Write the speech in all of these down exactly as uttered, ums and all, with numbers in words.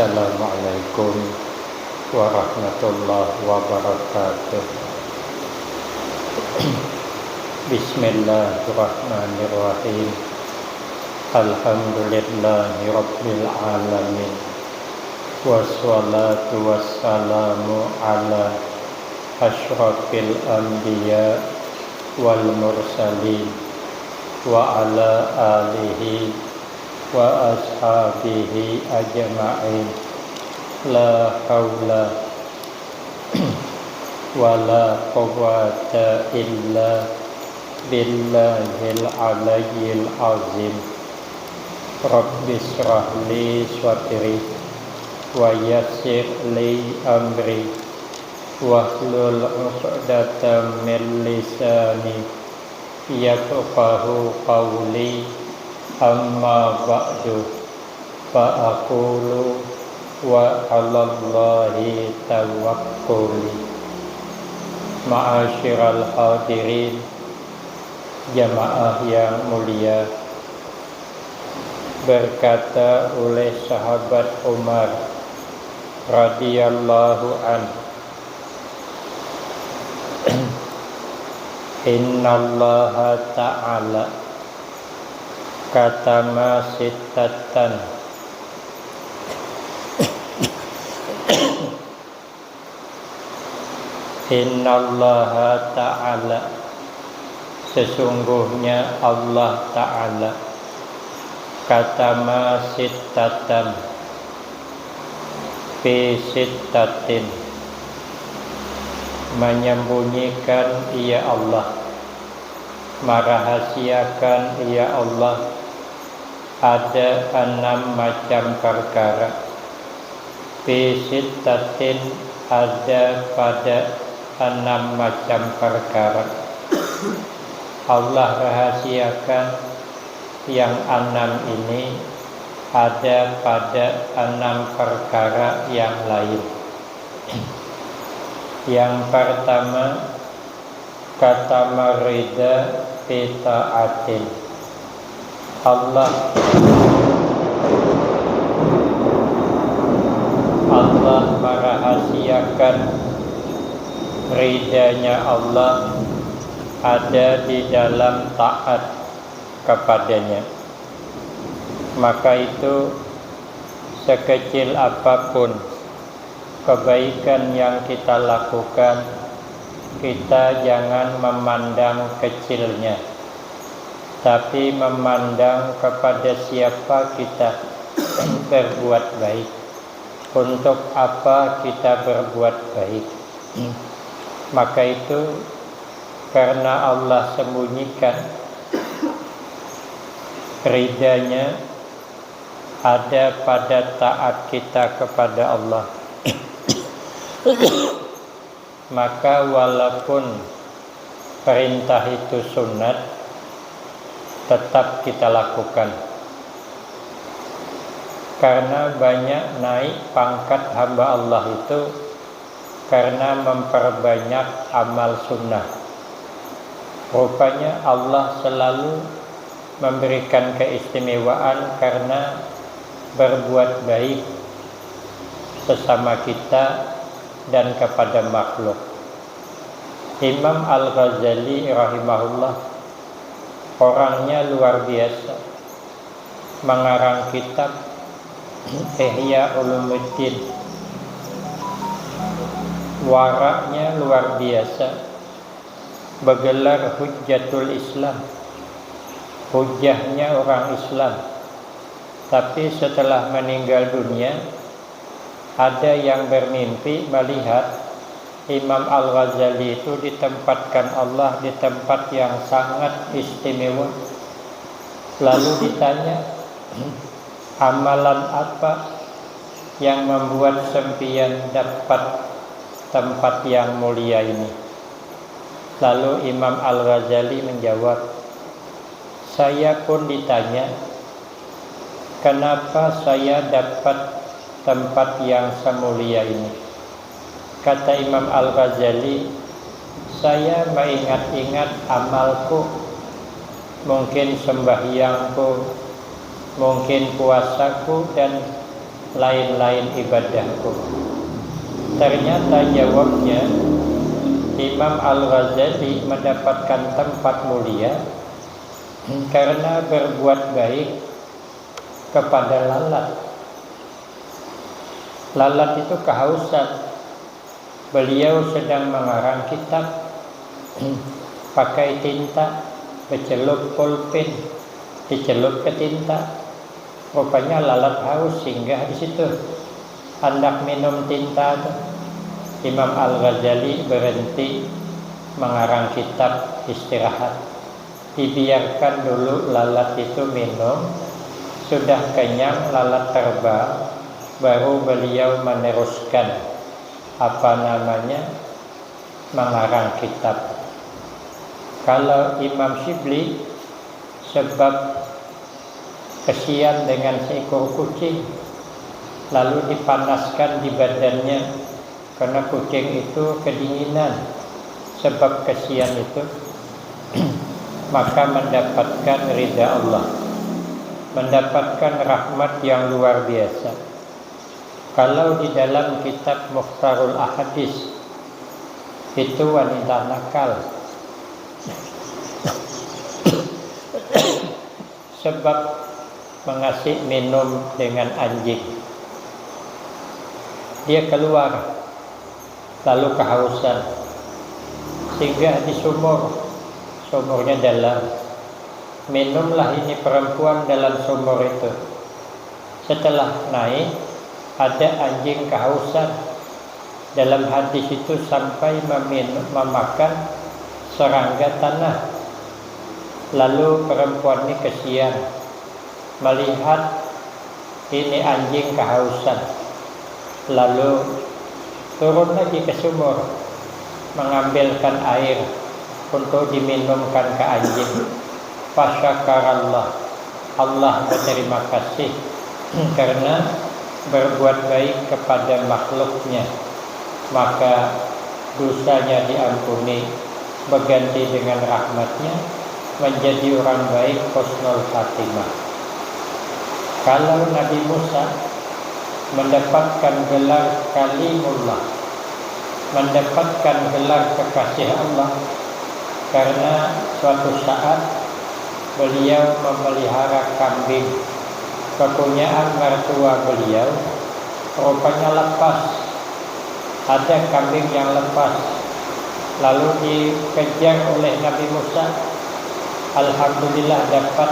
Assalamualaikum warahmatullahi wabarakatuh. Bismillahirrahmanirrahim. Alhamdulillahirabbil alamin. Wassalatu wassalamu ala asyrafil anbiya wal mursalin wa ala alihi wa ashabihi ajma'in. La haula wa la quwwata illa billahil alayyil azim. Rabbi shrah li sadri wa yassir li amri wahlul 'uqdatam min lisani yafqahu qawli. Amma ba'du, fa aqulu wa 'alallahi tawakkuli. Ma'asyiral hadirin, jamaah yang mulia, berkata oleh sahabat Umar radhiyallahu anhu, Innallaha ta'ala katama sittatan. Innallaha ta'ala, sesungguhnya Allah ta'ala, katama sittatan fi sittatin, menyembunyikan ia Allah, merahasiakan ia Allah ada enam macam perkara. Fi sittatin, ada pada enam macam perkara. Allah rahasiakan yang enam ini ada pada enam perkara yang lain. Yang pertama, katama rida fi taatin. Allah, Allah merahasiakan ridanya Allah ada di dalam taat kepadanya. Maka itu, sekecil apapun kebaikan yang kita lakukan, kita jangan memandang kecilnya, tapi memandang kepada siapa kita berbuat baik, untuk apa kita berbuat baik. Maka itu, karena Allah sembunyikan ridanya ada pada taat kita kepada Allah. Maka walaupun perintah itu sunat, tetap kita lakukan. Karena banyak naik pangkat hamba Allah itu karena memperbanyak amal sunnah. Rupanya Allah selalu memberikan keistimewaan karena berbuat baik sesama kita dan kepada makhluk. Imam Al-Ghazali rahimahullah orangnya luar biasa, mengarang kitab Ihya Ulumuddin. Waraknya luar biasa, bergelar Hujjatul Islam, hujahnya orang Islam. Tapi setelah meninggal dunia, ada yang bermimpi melihat Imam Al-Ghazali itu ditempatkan Allah di tempat yang sangat istimewa. Lalu ditanya, amalan apa yang membuat sempian dapat tempat yang mulia ini? Lalu Imam Al-Ghazali menjawab, saya pun ditanya, kenapa saya dapat tempat yang semulia ini? Kata Imam Al-Ghazali, saya mengingat-ingat amalku, mungkin sembahyangku, mungkin puasaku, dan lain-lain ibadahku? Ternyata jawabnya, Imam Al-Ghazali mendapatkan tempat mulia karena berbuat baik kepada lalat. Lalat itu kehausan. Beliau sedang mengarang kitab pakai tinta, bercelup pulpen, dicelup ke tinta. Rupanya lalat haus singgah di situ. Handak minum tinta tu. Imam Al-Ghazali berhenti mengarang kitab, istirahat. Dibiarkan dulu lalat itu minum. Sudah kenyang lalat terbang, baru beliau meneruskan, apa namanya, mengarang kitab. Kalau Imam Syibli, sebab kesian dengan seekor kucing, lalu dipanaskan di badannya, karena kucing itu kedinginan. Sebab kesian itu, maka mendapatkan ridha Allah, mendapatkan rahmat yang luar biasa. Kalau di dalam kitab Mukhtarul Ahadis, itu wanita nakal. Sebab mengasih minum dengan anjing. Dia keluar, lalu kehausan. Singgah di sumur, sumurnya dalam. Minumlah ini perempuan dalam sumur itu. Setelah naik, ada anjing kehausan. Dalam hadis itu sampai memin-, memakan serangga tanah. Lalu perempuan ini kesian melihat ini anjing kehausan. Lalu turun lagi ke sumur, mengambilkan air untuk diminumkan ke anjing. Fasyakarallah, Allah berterima kasih karena berbuat baik kepada makhluknya, maka dosanya diampuni, berganti dengan rahmatnya, menjadi orang baik, husnul khatimah. Kalau Nabi Musa mendapatkan gelar Kalimullah, mendapatkan gelar kekasih Allah, karena suatu saat beliau memelihara kambing kepunyaan mertua beliau, rupanya lepas. Ada kambing yang lepas, lalu dikejar oleh Nabi Musa. Alhamdulillah dapat,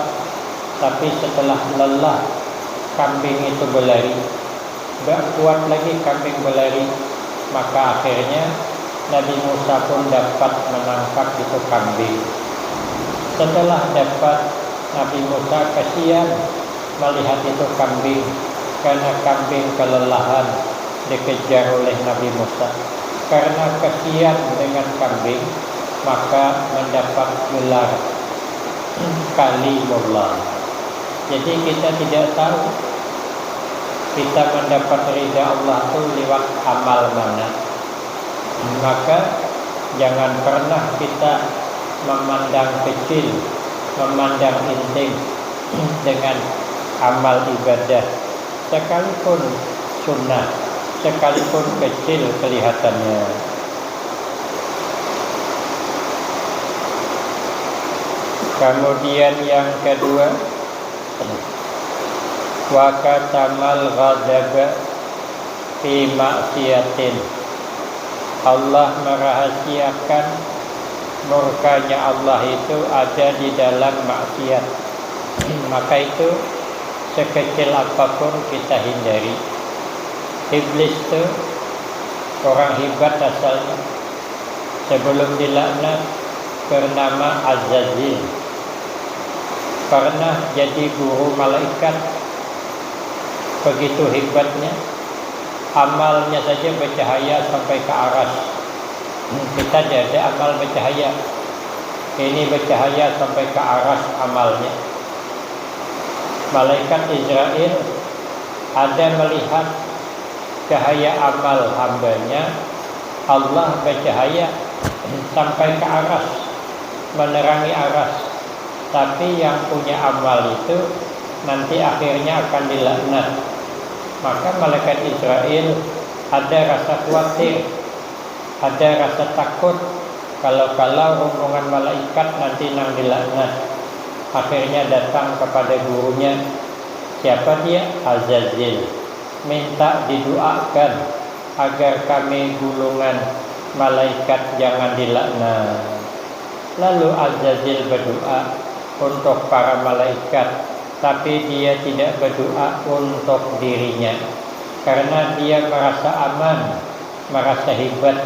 tapi setelah lelah kambing itu berlari, tidak kuat lagi kambing berlari, maka akhirnya Nabi Musa pun dapat menangkap itu kambing. Setelah dapat, Nabi Musa kasihan melihat itu kambing, karena kambing kelelahan dikejar oleh Nabi Musa. Karena kasihan dengan kambing, maka mendapat gelar Kalimullah. Jadi kita tidak tahu kita mendapat ridha Allah tu liwat amal mana. Maka jangan pernah kita memandang kecil, memandang inting dengan amal ibadah, sekalipun sunnah, sekalipun kecil kelihatannya. Kemudian yang kedua, wa katamal ghadaba fi maksiatin. Allah merahasiakan murkanya Allah itu ada di dalam maksiat. Maka itu sekecil apapun kita hindari. Iblis tu orang hibat asalnya. Sebelum dilaknat bernama Azazil. Pernah jadi guru malaikat. Begitu hebatnya, amalnya saja bercahaya sampai ke aras. Kita ada amal bercahaya. Ini bercahaya sampai ke aras amalnya. Malaikat Israel ada melihat cahaya amal hambanya, Allah bercahaya sampai ke aras, menerangi aras. Tapi yang punya amal itu nanti akhirnya akan dilaknat. Maka malaikat Israel ada rasa khawatir, ada rasa takut kalau-kalau rombongan malaikat nanti nang dilaknat. Akhirnya datang kepada gurunya. Siapa dia? Azazil. Minta didoakan agar kami golongan malaikat jangan dilaknat. Lalu Azazil berdoa untuk para malaikat, tapi dia tidak berdoa untuk dirinya, karena dia merasa aman, merasa hebat.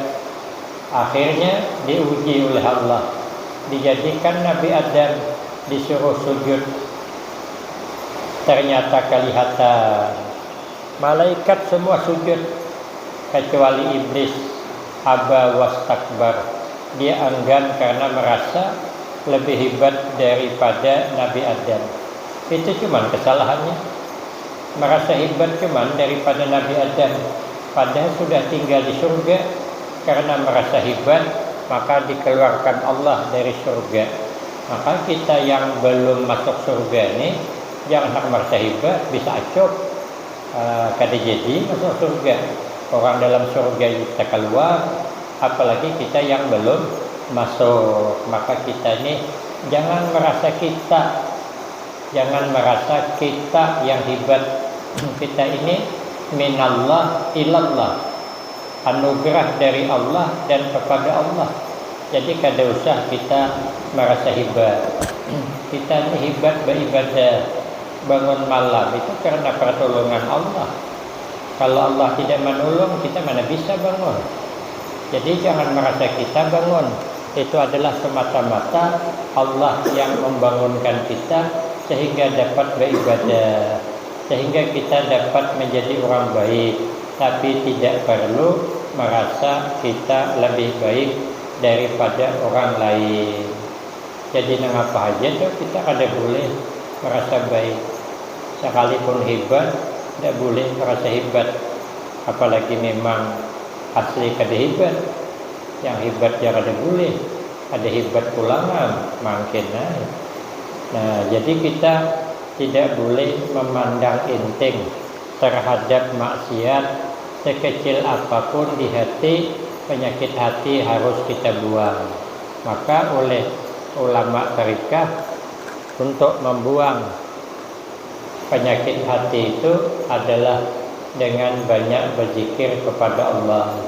Akhirnya diuji oleh Allah, dijadikan Nabi Adam disuruh sujud, ternyata kelihatan malaikat semua sujud, kecuali iblis, aba wastakbar. Dia enggan karena merasa lebih hebat daripada Nabi Adam. Itu cuman kesalahannya. Merasa hebat cuman daripada Nabi Adam. Padahal sudah tinggal di surga. Karena merasa hebat, maka dikeluarkan Allah dari surga. Maka kita yang belum masuk surga ni, jangan handak merasa hebat, bisa acok. Ah, kada jadi masuk surga. Orang dalam surga kita keluar, apalagi kita yang belum masuk. Maka kita ni jangan merasa kita, jangan merasa kita yang hebat. Kita ini minallah ilallah, anugerah dari Allah dan kepada Allah. Jadi kada usah kita merasa hebat. Kita ni hebat beribadah, bangun malam itu karena pertolongan Allah. Kalau Allah tidak menolong, kita mana bisa bangun. Jadi jangan merasa kita bangun. Itu adalah semata-mata Allah yang membangunkan kita sehingga dapat beribadah, sehingga kita dapat menjadi orang baik, tapi tidak perlu merasa kita lebih baik daripada orang lain. Jadi nangapa haja tu kita kada boleh merasa baik. Sekalipun hebat, tidak boleh merasa hebat. Apalagi memang asli kada hebat. Yang hebat ja kada boleh. Ada hebat pulangan, makin naik. Nah, jadi kita tidak boleh memandang enteng terhadap maksiat sekecil apapun di hati, penyakit hati harus kita buang. Maka oleh ulama tarikah untuk membuang penyakit hati itu adalah dengan banyak berzikir kepada Allah.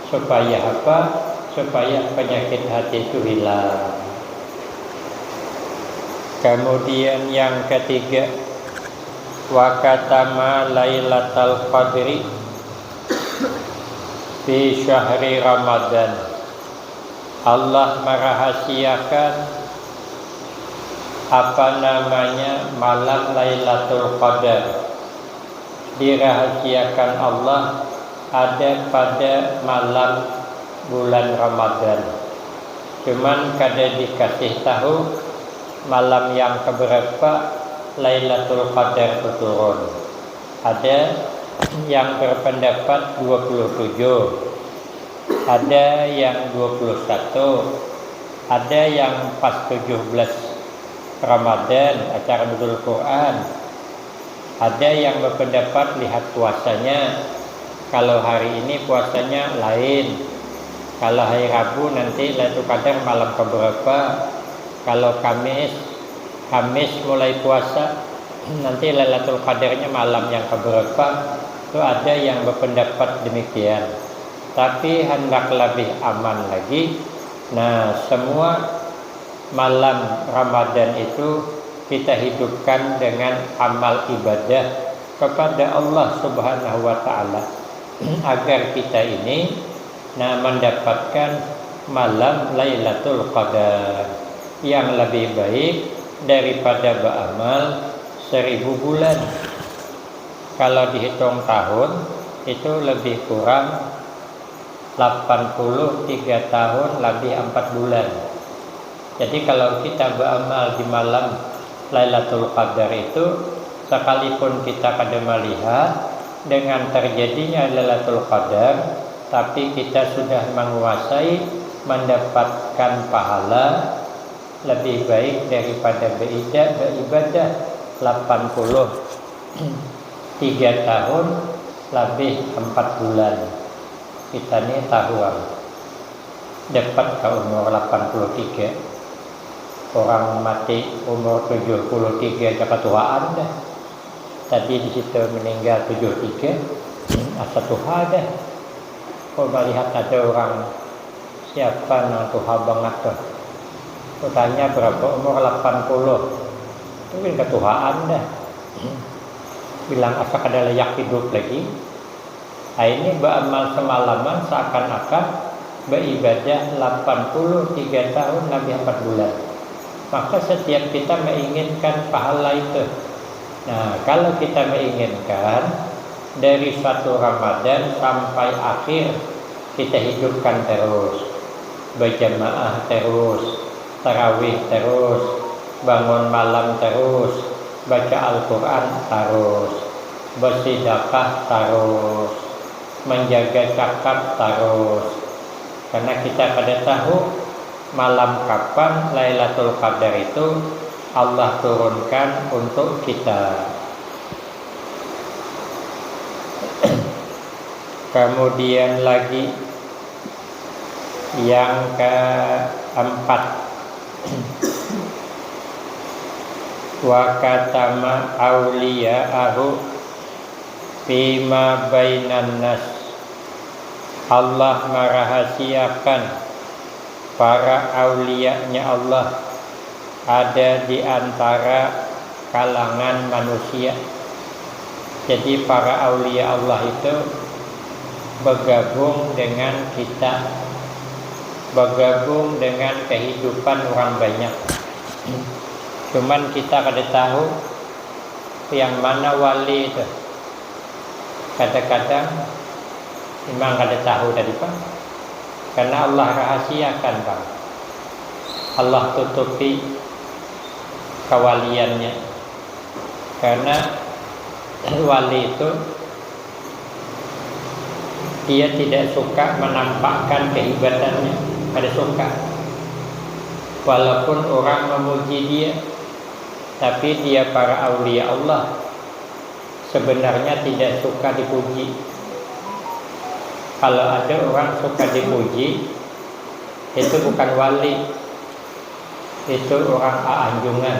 Supaya apa? Supaya penyakit hati itu hilang. Kemudian yang ketiga, wakatama Lailatul Qadri fi syahri Ramadan. Allah merahasiakan apa namanya malam Lailatul Qadar. Dirahasiakan Allah ada pada malam bulan Ramadan. Cuman kada dikasih tahu malam yang keberapa Lailatul Qadar itu turun. Ada yang berpendapat dua puluh tujuh, ada yang dua puluh satu, ada yang pas tujuh belas Ramadan, acara Nuzul Quran. Ada yang berpendapat lihat puasanya. Kalau hari ini puasanya lain. Kalau hari Rabu nanti Lailatul Qadar malam keberapa. Kalau Kamis, Kamis mulai puasa, nanti Lailatul Qadarnya malam yang keberapa. Itu ada yang berpendapat demikian. Tapi hendak lebih aman lagi, nah, semua malam Ramadan itu kita hidupkan dengan amal ibadah kepada Allah Subhanahu wa Ta'ala, agar kita ini, nah, mendapatkan malam Lailatul Qadar yang lebih baik daripada beramal seribu bulan. Kalau dihitung tahun, itu lebih kurang delapan puluh tiga tahun lebih empat bulan. Jadi kalau kita beramal di malam Lailatul Qadar itu, sekalipun kita kada melihat dengan terjadinya Lailatul Qadar, tapi kita sudah menguasai, mendapatkan pahala lebih baik daripada beida-, beribadah delapan puluh tiga tahun Labih empat bulan. Kita ni tahu am, dapat ka umur lapan puluh tiga. Orang mati umur tujuh puluh tiga aja katuaan dah. Tadi di situ meninggal tujuh tiga, asa tuha dah. Kok melihat ada orang siapa nang tuha bangat tuh? Kutanya berapa umur, lapan puluh. Mungkin katuhaan dah. Bilang asa kada layak hidup lagi. Nah, ini beramal semalaman seakan-akan beribadah lapan puluh tiga tahun lebih empat bulan. Maka setiap kita menginginkan pahala itu. Nah, kalau kita menginginkan dari satu Ramadan sampai akhir kita hidupkan terus, berjamaah terus, tarawih terus, bangun malam terus, baca Al-Quran terus, bersidakah terus, menjaga cakap terus. Karena kita kada tahu malam kapan Lailatul Qadar itu Allah turunkan untuk kita. Kemudian lagi yang keempat, wa katama auliya'ahu fima bainan nas. Allah merahasiakan para aulianya Allah ada di antara kalangan manusia. Jadi para aulia Allah itu bergabung dengan kita, bergabung dengan kehidupan orang banyak. Cuman kita kada tahu yang mana wali itu. Kadang-kadang memang kada tahu tadi pang. Karena Allah rahasiakan pang. Allah tutupi kawaliannya. Karena wali itu dia tidak suka menampakkan kehebatannya, kada suka. Walaupun orang memuji dia, tapi dia para aulia Allah sebenarnya tidak suka dipuji. Kalau ada orang suka dipuji, itu bukan wali, itu orang aanjungan.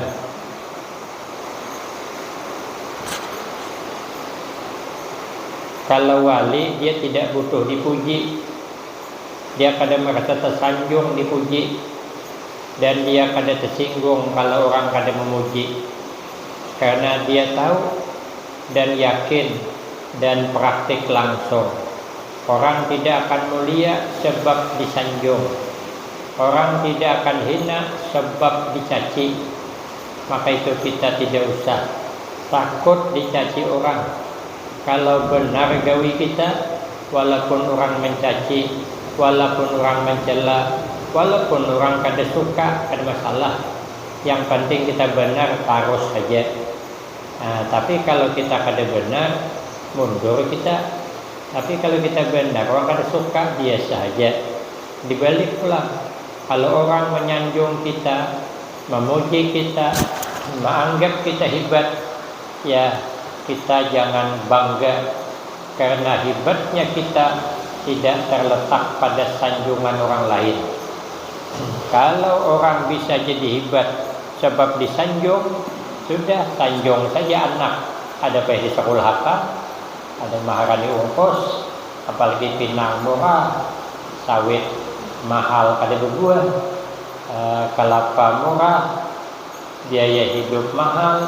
Kalau wali, dia tidak butuh dipuji. Dia kada merasa tersanjung dipuji, dan dia kada tersinggung kalau orang kada memuji, karena dia tahu dan yakin dan praktik langsung. Orang tidak akan mulia sebab disanjung. Orang tidak akan hina sebab dicaci. Maka itu kita tidak usah takut dicaci orang. Kalau benar gawi kita, walaupun orang mencaci, walaupun orang mencela, walaupun orang kada suka, kada masalah. Yang penting kita benar, tarus saja. Nah, tapi kalau kita kada benar, mundur kita. Tapi kalau kita benar, orang kada suka, biasa saja. Dibalik pulang, kalau orang menyanjung kita, memuji kita, menganggap kita hebat, ya, kita jangan bangga, karena hebatnya kita tidak terletak pada sanjungan orang lain. Kalau orang bisa jadi hebat sebab disanjung, sudah, sanjung saja anak. Ada payah disekulahakan, ada maharani ungkus, apalagi pinang murah, sawit mahal kada bebuah, eh, kelapa murah, biaya hidup mahal,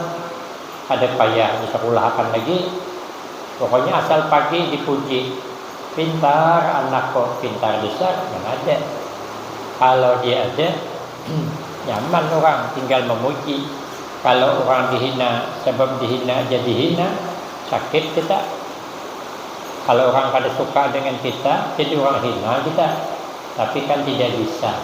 kada payah disekulahakan lagi. Pokoknya asal pagi dipuji, "Pintar anakku, pintar besar," nang ada. Kalau dia ada, nyaman orang, tinggal memuji. Kalau orang dihina, sebab dihina aja dihina, sakit kita. Kalau orang kada suka dengan kita, jadi orang hina kita. Tapi kan tidak bisa.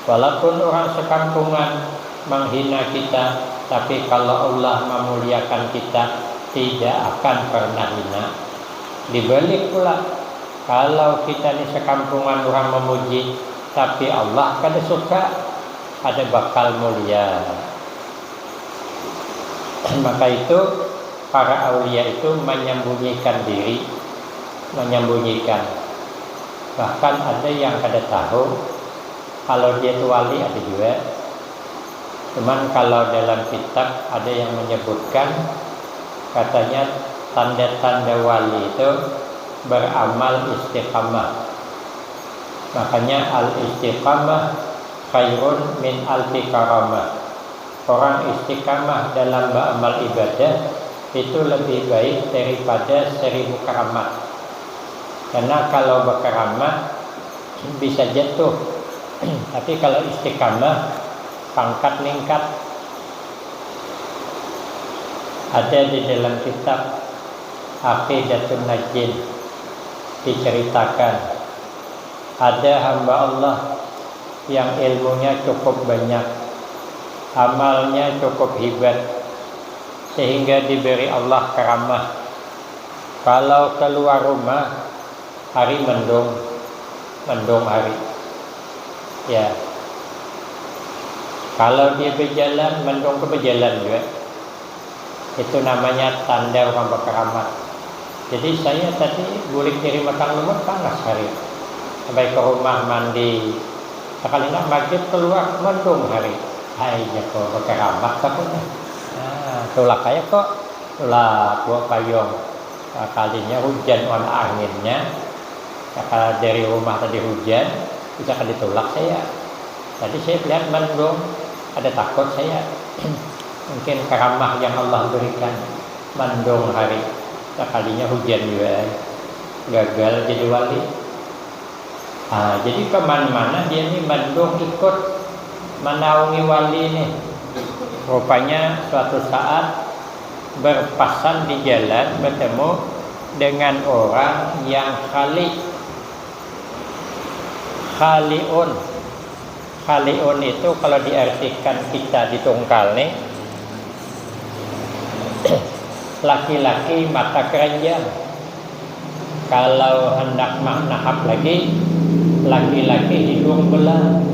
Walaupun orang sekampungan menghina kita, tapi kalau Allah memuliakan kita, tidak akan pernah hina. Dibalik pula, kalau kita ni sekampungan orang memuji, tapi Allah kada suka, kada bakal mulia. Maka itu, para aulia itu menyembunyikan diri, menyembunyikan. Bahkan ada yang kada tahu kalau dia itu wali, ada juga. Cuman kalau dalam kitab ada yang menyebutkan, katanya tanda-tanda wali itu beramal istiqamah. Makanya al-istiqamah khairun min alfi karamah. Orang istiqamah dalam beramal ibadah itu lebih baik daripada seribu keramat. Karena kalau berkeramat bisa jatuh. Tapi kalau istiqamah, pangkat ningkat. Ada di dalam kitab Aqidatun Najin diceritakan, ada hamba Allah yang ilmunya cukup banyak, amalnya cukup hebat, sehingga diberi Allah karamah. Kalau keluar rumah, hari mendung, mendung hari. Ya. Kalau dia berjalan, mendung ke berjalan juga. Itu namanya tanda orang berkeramat. Jadi saya tadi bulik dari Matang Lumut, panas hari. Sampai ke rumah mandi, sekali nak maghrib keluar, mendung hari. Hai, jaka berkeramat aku nih. Nah, tulak aja kok, tulak bawa payung. Sekalinya hujan, wan anginnya. Maka dari rumah tadi hujan, bisa kan ditulak saya. Tadi saya melihat mendung, ada takut saya. Mungkin karamah yang Allah berikan, mendung hari. Sekalinya hujan juga, gagal jadi wali. Nah, jadi kemana-mana dia ni mendung ikut menaungi wali ni. Rupanya suatu saat berpasan di jalan, bertemu dengan orang yang khali. Khaliun. Khaliun itu kalau diartikan kita di tungkal ni, laki-laki mata keranjang. Kalau handak ma-, nahap lagi, laki-laki hidung belang.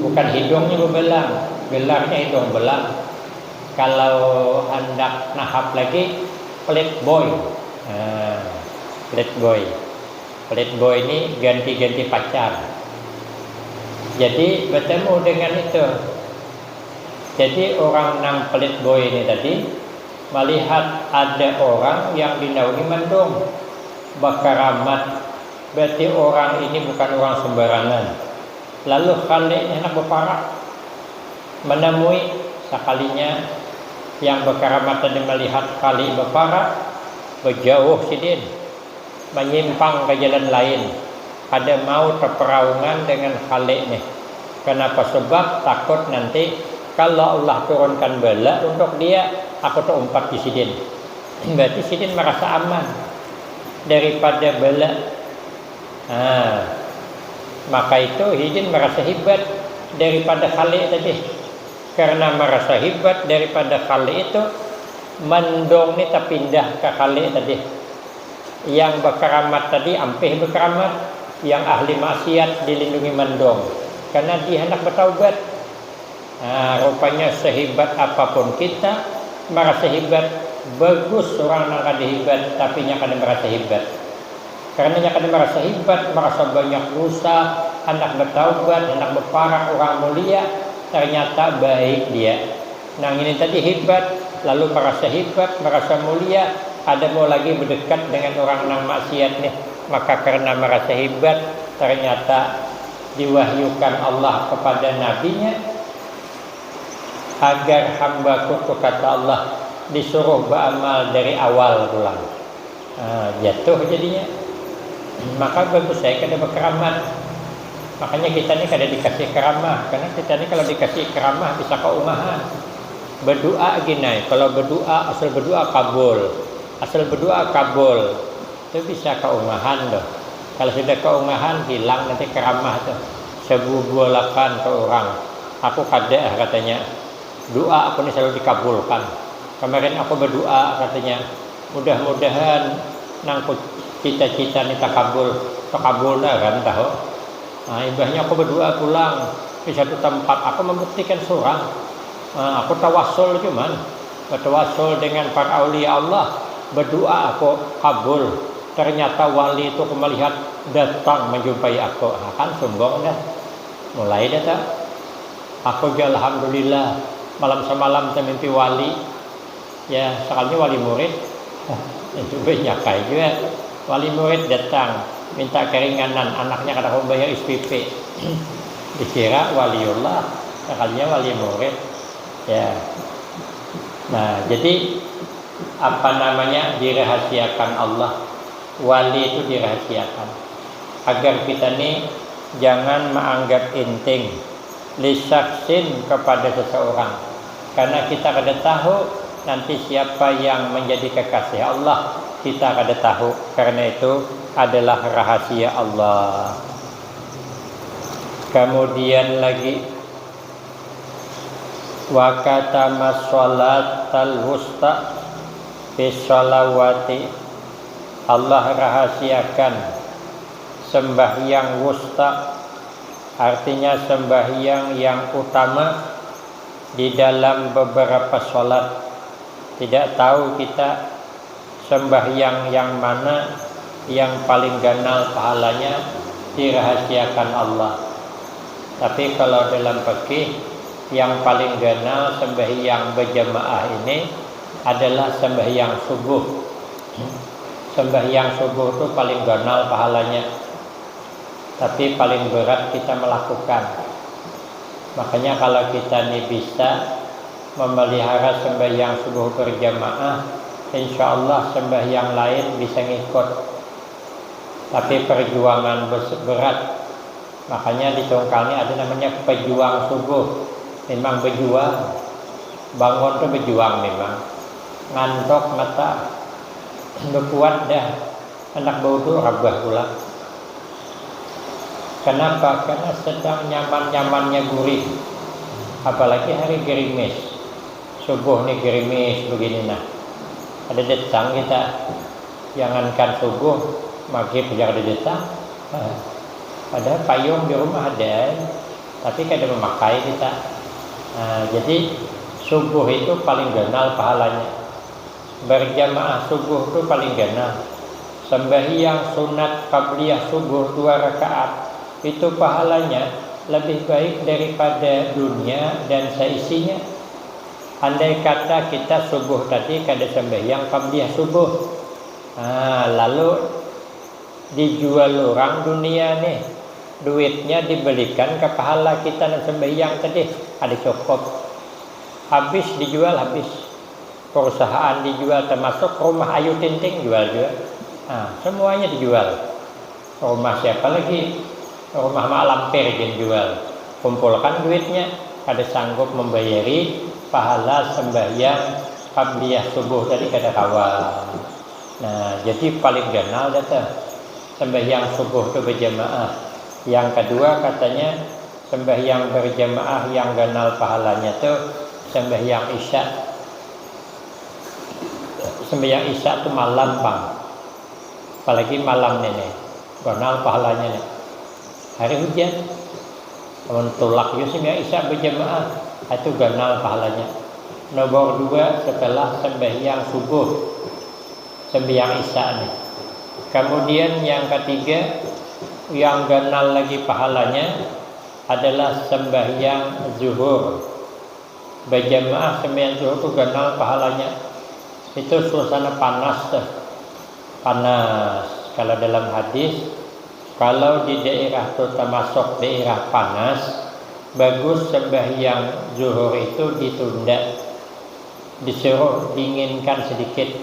Bukan hidungnya bebelang, gelarnya hidung belang. Kalau handak nahap lagi, playboy. Nah, playboy. Playboy ni ganti-ganti pacar. Jadi bertemu dengan itu. Jadi orang nang playboy ni tadi melihat ada orang yang dinaungi mendung, berkeramat. Berarti orang ini bukan orang sembarangan. Lalu khali ni handak beparak, menemui, sekalinya yang berkeramat tadi melihat khali beparak, berjauh sidin, menyimpang ke jalan lain, kada mau terperaungan dengan khali ni. Kenapa? Sebab takut nanti kalau Allah turunkan bala untuk dia, aku terumpat di sidin. Berarti sidin merasa aman daripada bala. Nah, maka itu hidin merasa hebat daripada khali tadi. Karena merasa hebat daripada khali itu, mendung ni tapindah ke khali tadi. Yang berkeramat tadi ampih berkeramat, yang ahli maksiat dilindungi mendung. Karena dia hendak bertaubat. Nah, rupanya sehebat apapun kita, merasa hebat, bagus orang nang kada hebat, tapi nya kada merasa hebat. Karena nya kada merasa hebat, merasa banyak dosa, hendak bertaubat, hendak berparak orang mulia, ternyata baik dia. Nang ini tadi hebat, lalu merasa hebat, merasa mulia, ada mau lagi berdekat dengan orang nang maksiat nih. Maka karena merasa hebat, ternyata diwahyukan Allah kepada nabinya, agar hambaku tu, kata Allah, disuruh beramal dari awal pulang. Nah, jatuh jadinya. Maka bagus saya kada berkeramat. Makanya kita ni kada dikasih keramah, karena kita ni kalau dikasih keramah bisa kaumahan. Berdoa gini, kalau berdoa, asal berdoa kabul. Asal berdoa kabul. Itu bisa kaumahan tuh. Kalau sudah kaumahan, hilang nanti keramah tuh. Sebubulakan ke orang. Aku kada, katanya. Doa aku ni selalu dikabulkan. Kemarin aku berdoa, katanya, mudah-mudahan nang ku cita-cita ni takabul. Takabul nah kan, tahu. Nah, imbahnya aku berdoa pulang di satu tempat. Aku membuktikan surang. Nah, aku tawasul cuman. Bertawasul dengan para aulia Allah. Berdoa aku kabul. Ternyata wali itu melihat datang menjumpai aku. Nah, kan sombong dah. Mulai dah tak. Aku juga alhamdulillah malam semalam termimpi wali. Ya, sekalinya wali murid. Itu banyak juga. Wali murid datang minta keringanan, anaknya kada mau bayar S P P. Dikira waliullah, sekalinya wali murid. Ya. Nah, jadi apa namanya, dirahasiakan Allah. Wali itu dirahasiakan agar kita ni jangan menganggap inting lisaksin kepada seseorang, karena kita kada tahu nanti siapa yang menjadi kekasih Allah, kita kada tahu. Karena itu adalah rahasia Allah. Kemudian lagi, wakatama sholatal wusta fi sholawati. Allah rahasiakan sembahyang wusta, artinya sembahyang yang utama di dalam beberapa sholat. Tidak tahu kita sembahyang yang mana yang paling ganal pahalanya, dirahasiakan Allah. Tapi kalau dalam fikih, yang paling ganal sembahyang berjamaah ini adalah sembahyang subuh. Sembahyang subuh itu paling ganal pahalanya, tapi paling berat kita melakukan. Makanya kalau kita ni bisa memelihara sembahyang subuh berjamaah, insya Allah sembahyang lain bisa ngikut. Tapi perjuangan bes-, berat. Makanya di Tungkal ni ada namanya pejuang subuh. Memang bejuang. Bangun tu bejuang memang. Ngantuk mata. Bekuat dah. Handak baudu rabah pulang. Kenapa? Karena sedang nyaman-nyamannya gurih. Apalagi hari gerimis. Subuh ni gerimis begini nah. Ada datang kita. Jangankan subuh, maghrib aja kada datang. Padahal payung di rumah ada, tapi kada memakai kita. Nah, jadi subuh itu paling ganal pahalanya. Berjamaah subuh tu paling ganal. Sembahyang sunat qabliyah subuh dua rakaat itu pahalanya lebih baik daripada dunia dan seisinya. Andai kata kita subuh tadi kada sembahyang qabliyah subuh, nah, lalu dijual orang dunia nih, duitnya dibelikan ke pahala kita nang sembahyang tadi, kada cukup. Habis dijual, habis. Perusahaan dijual, termasuk rumah Ayu Ting Ting jual juga. Nah, semuanya dijual. Rumah siapa lagi? Rumah Mak Lampir gin jual. Kumpulkan duitnya, kada sanggup membayari pahala sembahyang qabliyah subuh tadi, kada kawa. Nah, jadi paling ganal dah tuh sembahyang subuh tu berjamaah. Yang kedua katanya sembahyang berjamaah yang ganal pahalanya tu sembahyang isya. Sembahyang isya tu malam pang. Apalagi malam ni nih, ganal pahalanya nih. Hari hujan, amun tulak jua sembahyang isya berjamaah, itu ganal pahalanya. Nomor dua setelah sembahyang subuh, sembahyang isya nih. Kemudian yang ketiga, yang ganal lagi pahalanya adalah sembahyang zuhur. Berjamaah sembahyang zuhur tu ganal pahalanya. Itu suasana panas tuh. Panas. Kalau dalam hadis, kalau di daerah tu termasuk daerah panas, bagus sembahyang zuhur itu ditunda. Disuruh dinginkan sedikit.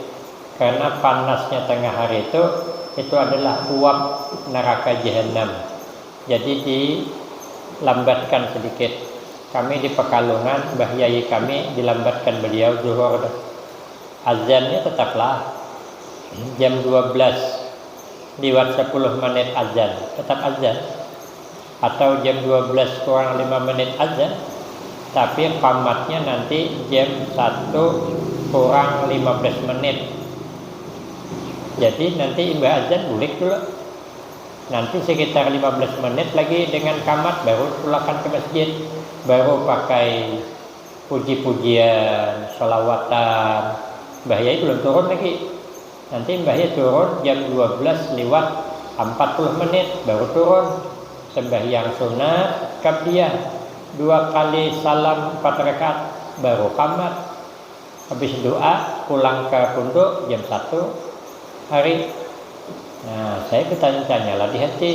Karena panasnya tengah hari itu, itu adalah uap neraka jahanam. Jadi dilambatkan sedikit. Kami di Pekalongan, Mbah Yai kami dilambatkan beliau zuhur. Azannya tetaplah jam dua belas lewat sepuluh menit azan, tetap azan. Atau jam dua belas kurang lima menit azan, tapi qamatnya nanti jam satu kurang lima belas menit. Jadi nanti imbah azan bulik dulu. Nanti sekitar lima belas menit lagi dengan qamat, baru tulakan ke masjid. Baru pakai puji-pujian, sholawatan. Mbah Yai belum turun lagi. Nanti mbahnya turun jam dua belas liwat empat puluh menit baru turun. Sembahyang sunat qabliyah dua kali salam empat rakaat baru kamat. Habis doa pulang ke punduk jam satu hari. Nah, saya bertanya-tanyalah di hati,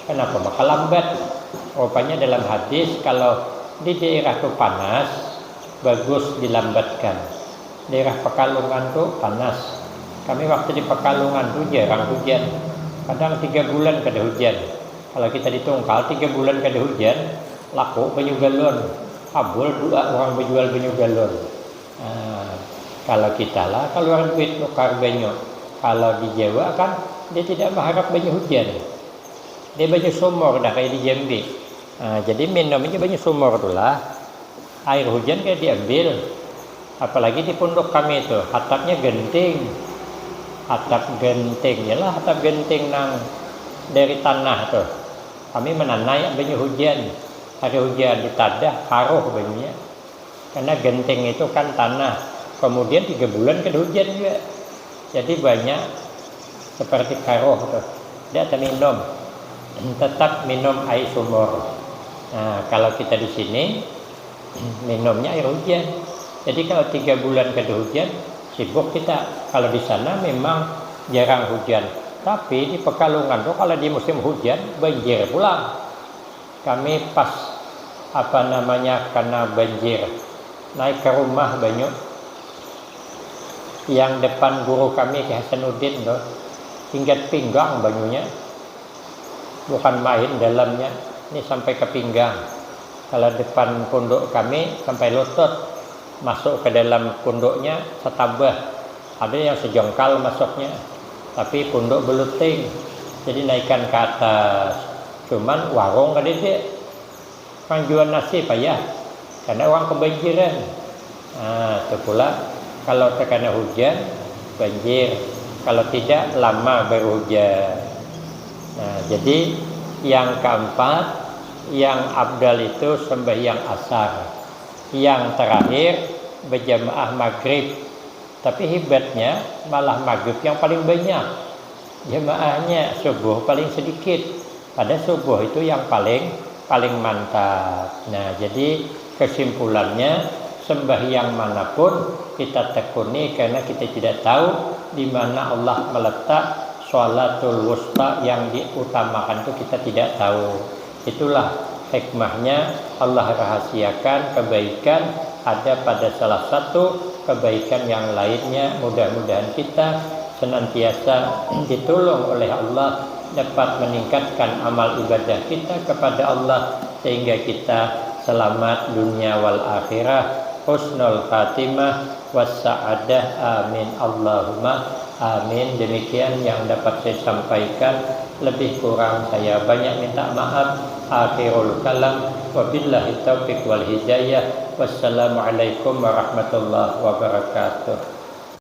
kenapa maka lambat? Rupanya dalam hadis kalau di daerah tu panas, bagus dilambatkan. Daerah Pekalongan tu panas. Kami waktu di Pekalongan tu jarang hujan. Kadang tiga bulan kada hujan. Kalau kita di Tungkal tiga bulan kada hujan, laku banyu galon. Habul dua orang bajual banyu galon. Nah, kalau kita lah keluar duit nukar banyu. Kalau di Jawa kan dia tidak mengharap banyu hujan. Dia banyu sumur dah kayak di Jambi. Nah, jadi minum aja banyu sumur tu lah. Air hujan kayak diambil. Apalagi di punduk kami itu, hatapnya genting. Hatap genting, yalah hatap genting nang dari tanah tu. Kami menanai banyu hujan. Hari hujan ditadah, karuh banyunya. Karena genting itu kan tanah. Kemudian tiga bulan kada hujan juga. Jadi banyak seperti karuh tu. Tidak terminum. Tetap minum air sumur. Nah, kalau kita di sini, minumnya air hujan. Jadi kalau tiga bulan kada hujan, sibuk kita. Kalau di sana memang jarang hujan. Tapi di Pekalongan tu kalau di musim hujan, banjir pulang. Kami pas, apa namanya, kena banjir. Naik ke rumah banyu. Yang depan guru kami, Ki Hasanuddin tu, hingga pinggang banyunya. Bukan main dalamnya. Ini sampai ke pinggang. Kalau depan punduk kami sampai lutut. Masuk ke dalam punduknya setabah. Ada yang sejengkal masuknya. Tapi punduk beluting. Jadi naikan ke atas. Cuman warung kadede. Orang jual nasi payah. Karena orang kebanjiran. Nah, itu pula kalau terkena hujan, banjir. Kalau tidak, lama baru hujan. Nah, jadi yang keempat, yang abdal itu sembahyang asar. Yang terakhir, berjamaah maghrib. Tapi hebatnya, malah maghrib yang paling banyak. Jamaahnya subuh paling sedikit. Pada subuh itu yang paling, paling mantap. Nah, jadi kesimpulannya, sembahyang manapun kita tekuni karena kita tidak tahu di mana Allah meletak sholatul wusta yang diutamakan itu kita tidak tahu. Itulah hikmahnya Allah rahasiakan kebaikan ada pada salah satu kebaikan yang lainnya. Mudah-mudahan kita senantiasa ditolong oleh Allah dapat meningkatkan amal ibadah kita kepada Allah sehingga kita selamat dunia wal akhirah, husnul khatimah, wassa'adah. Amin Allahumma amin. Demikian yang dapat saya sampaikan. Lebih kurang saya banyak minta maaf. Akhirul kalam. Wabillahi taufiq wal hidayah. Wassalamualaikum warahmatullahi wabarakatuh.